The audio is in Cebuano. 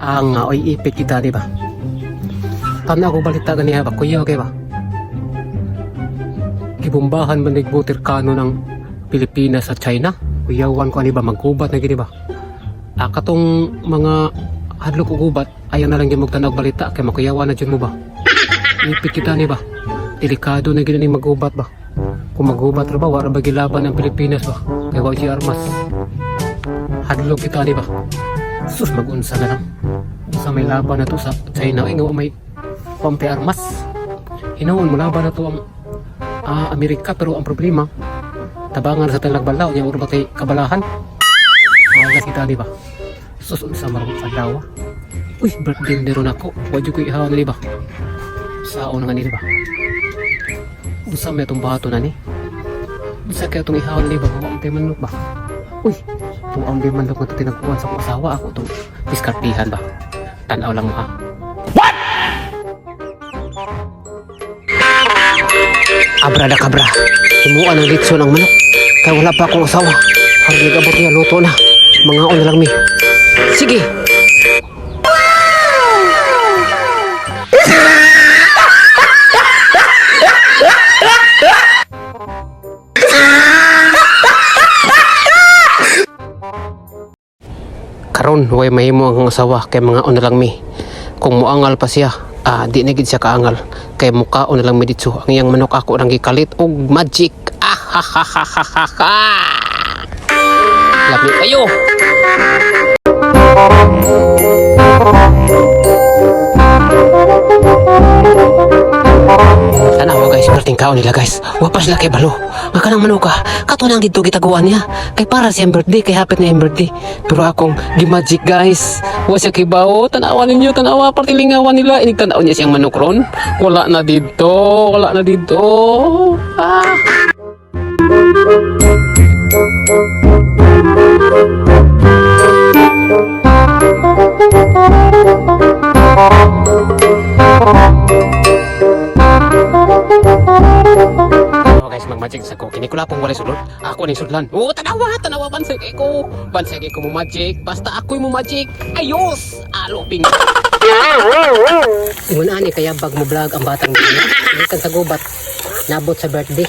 Ang oy, ipit kita, di ba? Tanaw ko balita ganiha ba, kuya, okay ba? Gibombahan man nig water cannon ng Pilipinas sa China. Kuyawan ko ani ba, maggubat na gini ba? Ah, katong mga hadlok og gubat, ayaw na lang gyud magtanaw og balita kay makuyawan na jud mo ba? Ipit kita ni ba? Delikado na gini ni maggubat ba? Kung maggubat ra ba, wala ba gilaban ang Pilipinas ba? Kay wa gyud armas. Hadlok kita ni ba? Sus, magunsa na lang. Sa may laban na to sa China, ay nga may pampe armas. Hinuon mo laban na to ang Amerika, pero ang problema tabangan sa talag balaw niya uro ba kay kabalahan. Malas kita di ba? Sus, unsa marong adlaw. Uy, birthday ni ron ako. Wa jud ko ihaw na di ba? Saon nga ni di ba? Unsa may atong bato na ni? Unsa kaya itong ihaw na di ba? Wa tay manok ba? Uy, tuang di manok na ito tinagpuan sa akong asawa ako itong diskartihan ba? Tanaw lang mo ha. Abra da kabra. Himuan ang litson ang manok. Kaya wala pa akong asawa. Harag abot niya, luto na. Mga na lang mi. Sige. Karon way mahimo ang asawa kay mga na lang mi. Kung muangal pa siya, di na gid siya kaangal. Kay mukhaon na lang mi didto. Ang iyang manok ako nang gikalit og magic. Ah ha ha ha ha ha ha. Lami kayo. Tanawa guys, perting kaon nila guys. Wa pa sila kay balo. Nga kanang manuka, kato nang didto gitaguan niya. Kay para siyang birthday, kay hapit na iyang birthday. Pero akong gimagic guys. Wa siya kay bao. Tanawa ninyo, tanawa partilingawan nila. Inig tanaw niya siyang manok ron. Wala na dito, wala na dito. Ah. Oh guys, magmagic sa ko. Kini ko lapong walay sulod. Ako ning sudlan. Oh, tanawa, tanawa bansay kay ko. Bansay kay ko mo magic. Basta ako'y mo magic. Ayos! Aloping. Ingon ani kaya bag mo vlog ang batang gina. Gikan sa gubat. Nabot sa birthday.